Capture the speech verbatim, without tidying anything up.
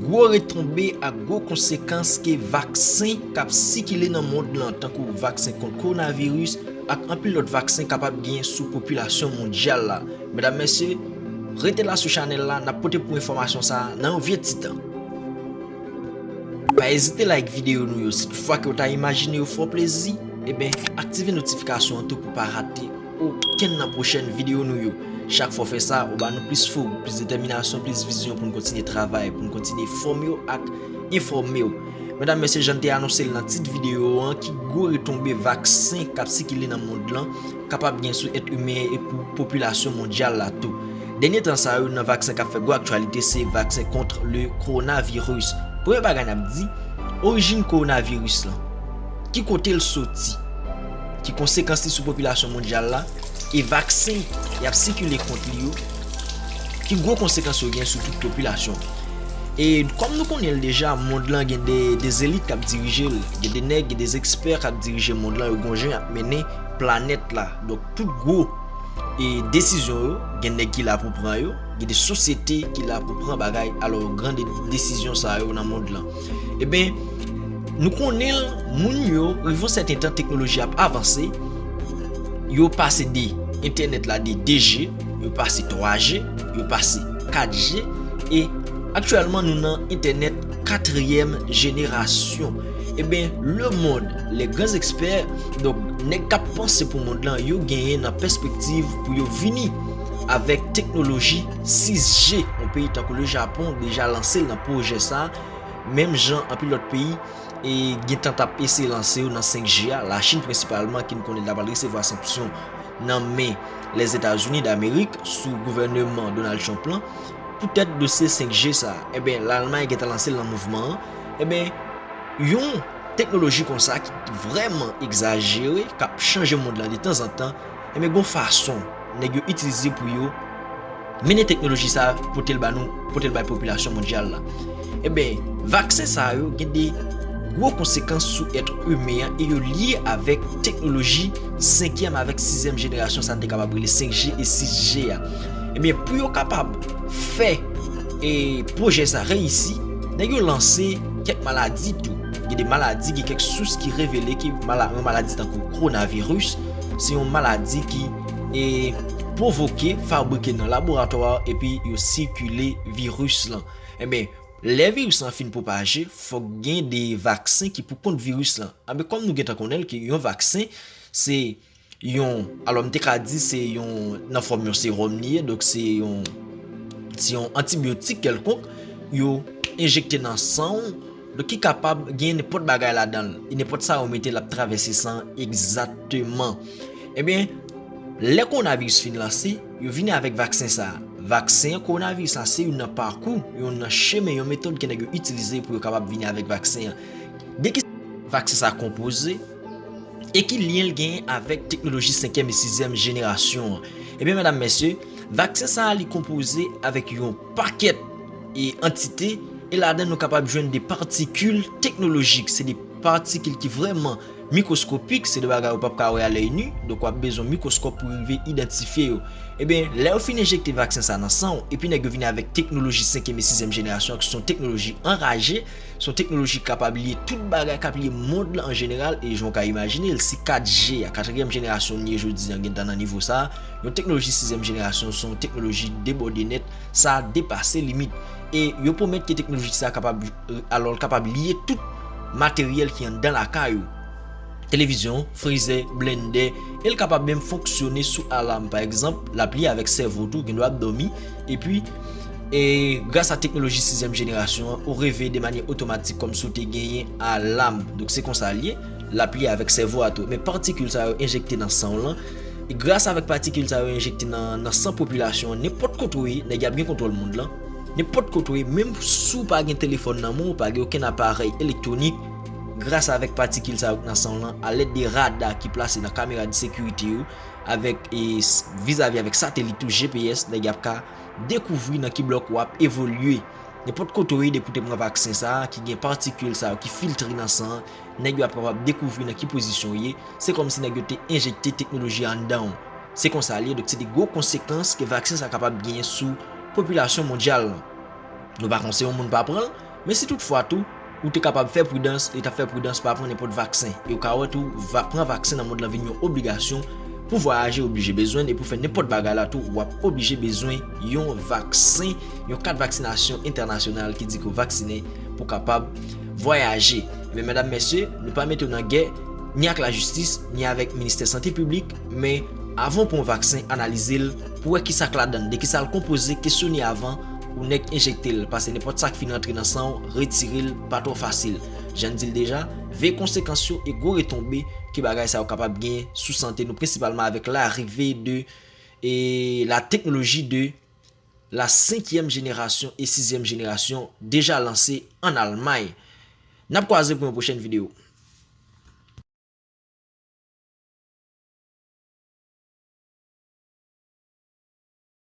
Gwo retonbe ak gwo konsekans ke vaksen k ap sikile nan mond lan, tankou vaksen kont kowonaviris ak anpil lòt vaksen, kapab genyen sou popilasyon mondyal la. Medam, mesye, rete la sou chanèl la, n ap pote pou enfòmasyon sa a nan yon vye ti tan. Pa ezite like videyo nou yo, si toutfwa ke w ta imajine yo fè w plezi, eben, aktive notifikasyon an tou pou w pa rate okenn nan pwochèn videyo nou yo. Chak fwa w fè sa, ou ba nou plis fòs, plis detèminasyon, plis vizyon pou n kontinye travay, pou n kontinye fòme w ak enfòme w. Medam, mesye, jan n te anonse l nan tit videyo an, ki gwo retonbe vaksen k ap sikile nan mond lan kapab gen sou èt imen e pou popilasyon mondyal la tou. Dènye tan sa yo, nan vaksen k ap fè gwo aktyalite, se vaksen kont le coronavirus. Premye bagay n ap di, orijin kowonaviris lan, ki kote l soti, ki konsekans li sou popilasyon mondyal la, e vaksen y ap sikile kont li yo, ki gwo konsekans yo gen sou tout popilasyon. E kòm nou konnen l deja, mond lan gen de, de zelit k ap dirije l, gen de nèg, gen de ekspè k ap dirije mond lan, yo gon jan y ap mennen planèt la. Donk, tout gwo e desizyon yo, gen nèg ki la pou pran yo, gen de sosyete ki la pou pran bagay, alò, gran de-, desizyon sa yo nan mond lan. Eben, nou konnen l, moun yo, rive yon sèten tan, teknoloji ap avanse, yo pase de entènèt la de de G, yo pase twa G, yo pase kat G, e aktyèlman nou nan entènèt katriyèm jenerasyon. Eben, le monde, les grands experts, donk, nèg k ap panse pou mond lan, yo genyen nan pèspektiv pou yo vini avèk teknoloji sis G. Yon peyi tankou le Japon deja lanse l nan pwojè sa, menm jan anpil lòt peyi e gentan t ap eseye lanse yo nan senk G a. Lachin prensipalman, ki n konnen l ta pral resevwa sanksyon nan men Lèzetazini Damerik sou gouvèneman Donald Trump lan, poutèt dosye senk G sa. Eben, Lalmay gentan lanse l nan mouvman an. Eben, yon teknoloji konsa ki vrèman egzajere, k ap chanje mond lan de tanzantan, eben, gon fason nèg yo itilize pou yo mennen teknoloji sa a, pote l ba nou, pote l bay popilasyon mondyal la. Eben, vaksen sa yo gen de gwo konsekans sou èt imen an e yo lye avèk teknoloji senkyèm avèk sizyèm jenerasyon, sa n te kapab rele senk G e sis G a. Eben, pou yo kapab fè e pwojè sa reyisi, nèg yo lanse kèk maladi tou. Gen de maladi, gen kèk sous ki revele ke mala-, yon maladi tankou kowonaviris, se yon maladi ki e pwovoke, fabrike nan laboratwa, epi yo sikile viris lan. Eben, lè viris lan fin pwopaje, fòk gen de vaksen ki pou kont viris lan. Eben, kòm nou gentan konnen l ke yon vaksen, se yon, alò, m te ka di se yon, nan fòm yon sewòm li ye, donk se yon, se yon antibyotik kèlkonk, yo enjekte nan san w, donk ki kapab gen nenpòt bagay ladan l. E nenpòt sa yo mete, l ap travèse san an egzakteman. Ebyen, lè kowonaviris fin lanse, yo vini avèk vaksen sa a. Vaksen kowonaviris la se youn nan pakou, youn nan chemen, yon metòd ke nèg yo itilize pou yo kapab vini avèk vaksen an. De ki vaksen sa a konpoze? E ki lyen l genyen avèk teknoloji senkyèm e sizyèm jenerasyon an? Ebyen, medam, mesye, vaksen sa a li konpoze avèk yon pakèt e antite, e ladan nou kapab jwenn de patikil teknolojik. Se de patikil ki vrèman mikwoskopik, se de bagay ou p ap ka wè a lèy ni, donk w ap bezwen mikwoskòp pou rive idantifye yo. Ebyen, lè yo fin enjekte vaksen sa nan san w, epi nèg yo vini avèk teknoloji senkyèm e sizyèm jenerasyon an, ki se yon teknoloji anraje, se yon teknoloji ki kapab lye tout bagay k ap lye mond lan an jeneral, e jan w ka imajine l, si kat G a, katriyèm jenerasyon n ye jodi an, gentan nan nivo sa a, yon teknoloji sizyèm jenerasyon, se yon teknoloji debòde nèt, sa depase limit. E yo pwomèt ke teknoloji sa a kapab, alò, l kapab lye tout materyèl ki anndan lakay ou. Televizyon, frizè, blendè, e l kapab menm fonksyone sou alam. Pa egzanp, l ap lye avèk sèvo w tou, gendwa w ap dòmi, epi, e gras a teknoloji sizyèm jenerasyon an, ou reveye de manyè otomatik kòmsi w te genyen alam. Donk, se konsa l ye, l ap lye avèk sèvo a tou. Men patikil sa yo enjekte nan san w lan, e gras avèk patikil sa yo enjekte nan, nan san popilasyon an, nenpòt kote w ye, nèg y ap gen kontwòl mond lan. Nenpòt kote w ye, menm si w pa gen telefòn nan men w, w pa gen okenn aparèy elektwonik, gras avèk patikil sa yo k nan san w lan, alèd de rada ki plase nan kamera de sekirite yo, avèk, e, s-, vizavi avèk satelit tou, G P S, nèg y ap ka dekouvri nan ki blòk w ap evolye. Nenpòt kote w ye, depi w te pran vaksen sa a, ki gen patikil sa yo ki filtre nan san an, nèg yo ap kapab dekouvri nan ki pozisyon w ye. Se kòmsi nèg yo te enjekte teknoloji a anndan w. Se konsa l ye, donk se de gwo konsekans ke vaksen sa a kapab genyen sou popilasyon mondyal lan. Nou pa konseye yon moun pa pran l, Men si toutfwa tou, ou te kapab fè pridans, e t ap fè pridans pa pran nenpòt vaksen. E ou ka wè tou, va, pran vaksen nan mond lan vin yon obligasyon. Pou vwayaje, ou oblije bezwen l, e pou fè nenpòt bagay la tou, w ap oblije bezwen yon vaksen, yon kat vaksinasyon entènasyonal ki di ke w vaksinen pou kapab vwayaje. Men medam, mesye, nou pa mete w nan gè ni ak lajistis, ni avèk ministè sante piblik, men avan w pran yon vaksen, analize l pou wè kisa k ladan l, de kisa l konpoze, kesyone avan ou nèk enjekte l, paske nenpòt sa k fin rantre nan san w, retire l pa twò fasil. Jan n di l deja, veye konsekans yo e gwo retonbe ke bagay sa yo kapab genyen sou sante nou, prensipalman avèk larive de, e, la teknoloji de la senkyèm jenerasyon e sizyèm jenerasyon deja lanse ann Almay. N ap kwaze pou yon pwochèn videyo.